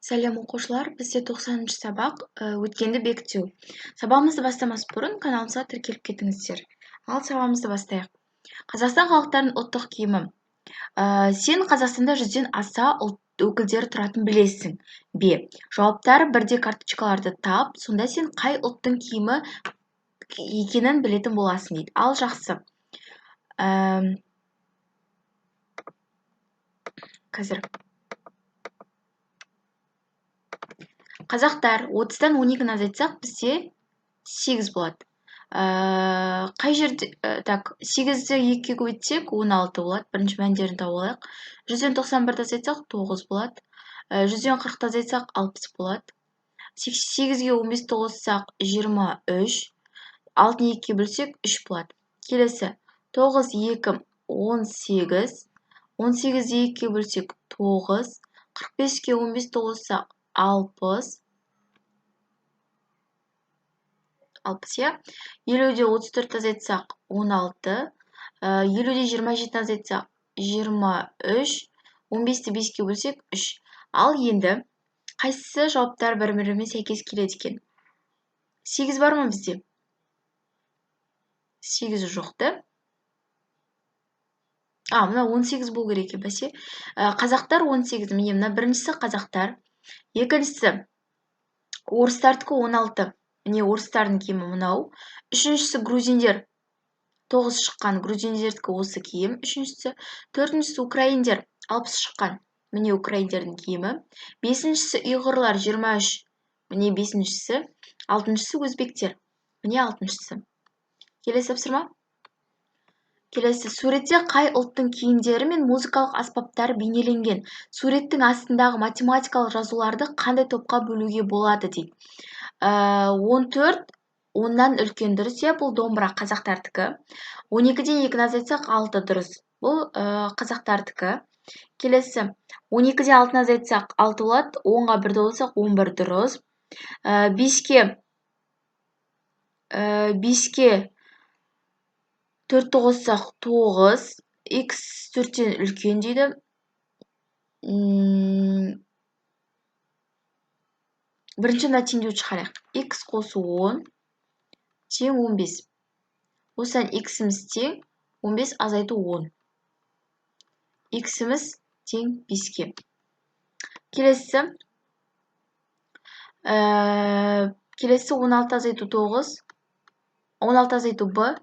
Сәлем, оқушылар! Бізде 90 сабақ, өткенді бекіту. Сабағымызды бастамас бұрын каналымызға тіркеліп кетіңіздер. Ал сабағымызды бастайық. Қазақстан халықтарының ұлттық киімі. Сен Қазақстанда 100-ден аса ұлт өкілдері тұратын білесің бе? Жауаптары бірдей карточкаларды тап, сонда сен қай ұлттың киімі екенін білетін боласың дейді. Ал жақсы. Қазір. Қазақтар 30-дан 12-ні азайтсақ, бізде 8 болады. Қай жерде, так, 8-ді 2-ге көбейтсек, 16 болады. Бірінші мәндерін тауып алайық. 100-ден 91-ді азайтсақ, 9 болады. 100-ден 40-ты азайтсақ, 60 болады. 8-ге 15-ті қоссақ, 23. 6-ны 2-ге бөлсек, 3 болады. Келесі, 9, 2, 18. 18-ді 2-ге бөлсек, 9. 45-ке 15-ті қоссақ, 60. 60, иә. 50-де 34 азайтсақ, 16. 50-де 27 азайтсақ, 23. 15-ті 5-ке бөлсек, 3. Ал енді қайсысы жауаптар бір-бірімен сәйкес келеді екен? 8 бар ма бізде? 8 жоқ та. Мына 18 болу керек екен, бәсе. Қазақтар 18. Міне, мына біріншісі қазақтар. Екіншісі орыстардікі 16. Міне, орыстардың киімі мынау. Үшіншісі грузиндер. 9 шыққан грузиндердікі осы киім. Үшіншісі. Төртіншісі украиндер. 60 шыққан. Міне, украиндердің киімі. Бесіншісі ұйғырлар 23. Міне, бесіншісі. Алтыншысы өзбектер. Міне, алтыншысы. Келесі тапсырма. Келесі суретте қай ұлттың киімдері мен музыкалық аспаптары бейнеленген? Суреттің астындағы математикалық жазуларды қандай топқа бөлуге болады дейді. 14 оннан үлкен дұрыс, иә, бұл домбыра қазақтардікі. 12-ден 2-ні азайтсақ, 6 дұрыс. Бұл қазақтардікі. Келесі 12-ден 6-ны азайтсақ, 6 болады. 10-ға 1-ді қоссақ, 11 дұрыс. 5-ке 4-ті қоссақ, 9. Х 4-тен үлкен дейді. Бірінші мына теңдеуді шығарайық. Х қосу 10 тең 15. Осыдан х-іміз тең 15 азайту 10. Х-іміз тең 5-ке. Келесі 16 азайту 9, 16 азайту б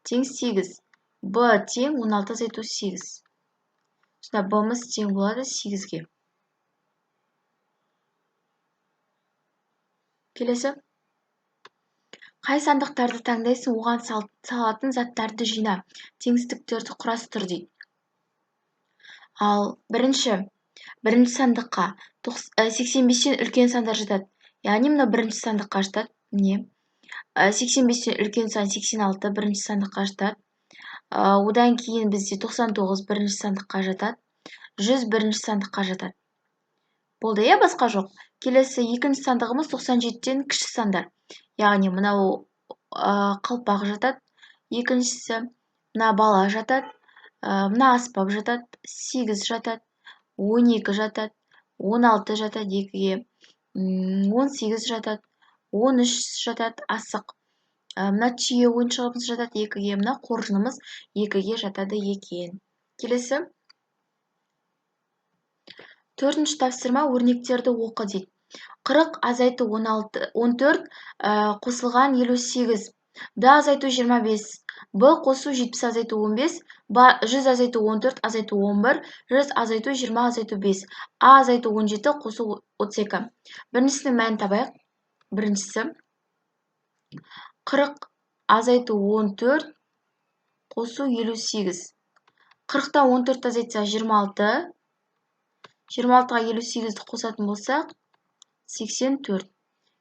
тең 8. Б тең 16 азайту 8. Сонда б-мыз тең болады 8-ге. Келесі. Қай сандықтарды таңдайсың, оған салатын заттарды жина, теңсіздіктерді құрастыр дейді. Ал бірінші сандыққа 85-тен үлкен сандар жатады. Яғни мына бірінші сандыққа жатады. Міне. 85-тен үлкен сан 86 бірінші сандыққа жатады. Одан кейін бізде 99 бірінші сандыққа жатады. 100 бірінші сандыққа жатады. Болды, иә, басқа жоқ. Келесі екінші сандығымыз 97-тен кіші сандар. Яғни мынау қалпақ жатады. Екіншісі мына бала жатады. Мына аспап жатады. 8 жатады. 12 жатады. 16 жатады 2-ге. 18 жатады. 13 жатады, асық. Мына түйе ойыншығымыз жатады 2-ге, мына қоржынымыз 2-ге жатады екен. Келесі. Төртінші тапсырма, өрнектерді оқы дейді. 40 азайту 16, 14 қосылған 58. Д азайту 25. Б қосу 70 азайту 15. Б 100 азайту 14 азайту 11. 100 азайту 20 азайту 5. А азайту 17 қосу 32. Біріншісінің мәнін табайық. Біріншісі 40 азайту 14 қосу 58. 40-тан 14 азайтса 26. 26-ға 58-ді қосатын болсақ, 84.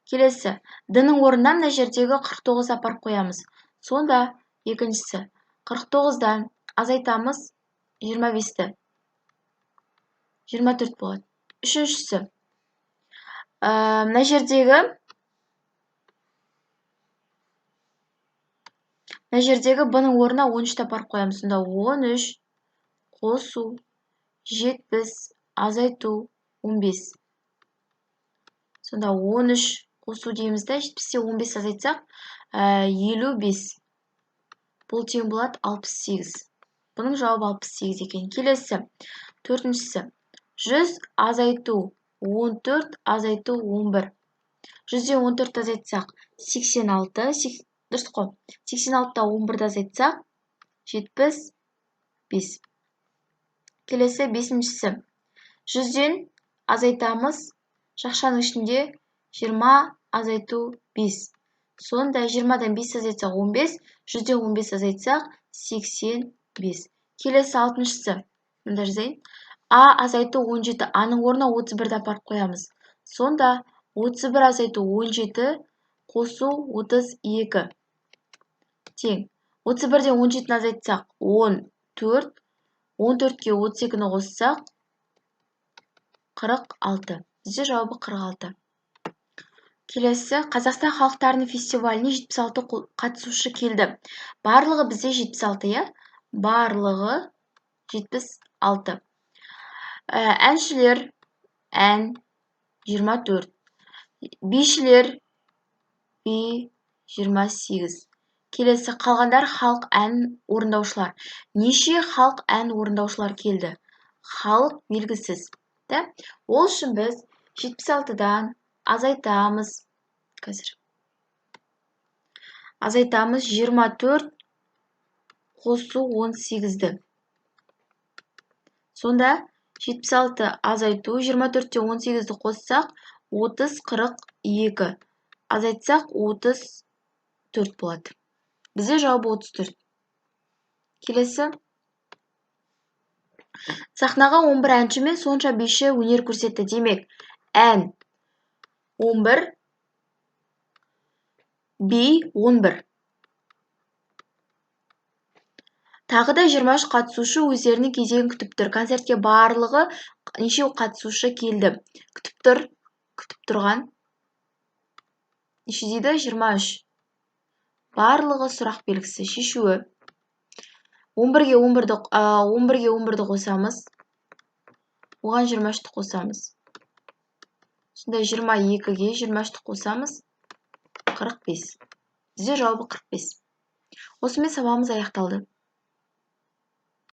Келесі, Д-ның орнына мына жердегі 49 апарып қоямыз. Сонда екіншісі 49-дан азайтамыз 25-ті. 24 болады. Үшіншісі, мына жердегі Б-ның орнына 13-ті апарып қоямыз. Сонда 13 қосу 70 азайту 15. Сонда 13 қосу дейміз да, 70-те 15 азайтсақ, 55. Бұл тең болады 68. Бұның жауабы 68 екен. Келесі, төртіншісі. 100 азайту 14 азайту 11. 100-ден 14 азайтсақ, 86, дұрыс қой. 86-та 11-ді азайтсақ, 75. Келесі, бесіншісі. 100-ден азайтамыз, жақшаның ішінде 20 азайту 5. Сонда 20-дан 5 азайтсақ 15, 100-ден 15 азайтсақ 85. Келесі, алтыншысы. Мында жазайын. А азайту 17, аның орнына 31-ді апарып қоямыз. Сонда 31 азайту 17 қосу 32 тең. 31-ден 17-ні азайтсақ 14, 14-ке 32-ні қоссақ 46. Бізде жауабы 46. Келесі, Қазақстан халықтарының фестиваліне 76 қатысушы келді. Барлығы бізде 76, иә? Барлығы 76. Әншілер ән 24. Бишілер би 28. Келесі, қалғандар халық ән орындаушылар. Неше халық ән орындаушылар келді? Халық белгісіз. Да? Ол үшін біз 76-дан азайтамыз. Қазір. Азайтамыз 24 қосу 18-ді. Сонда 76 азайту 24-те 18-ді қоссақ 30, 42. Азайтсақ 34 болады. Бізде жауабы 34. Келесі. Сахнаға 11 әнші мен сонша биші өнер көрсетті. Демек, ән 11, би 11. Тағы да 23 қатысушы өздерінің кезегін күтіп тұр. Концертке барлығы неше қатысушы келді? Күтіп тұр, күтіп тұрған. Неше дейді? 23. Барлығы сұрақ белгісі. Шешуі. 11-ге 11-ді, 11-ге 11-ді қосамыз. Оған 23-ті қосамыз. Сонда 22-ге 23-ті қосамыз. 45. Бізде жауабы 45. Осымен сабағымыз аяқталды.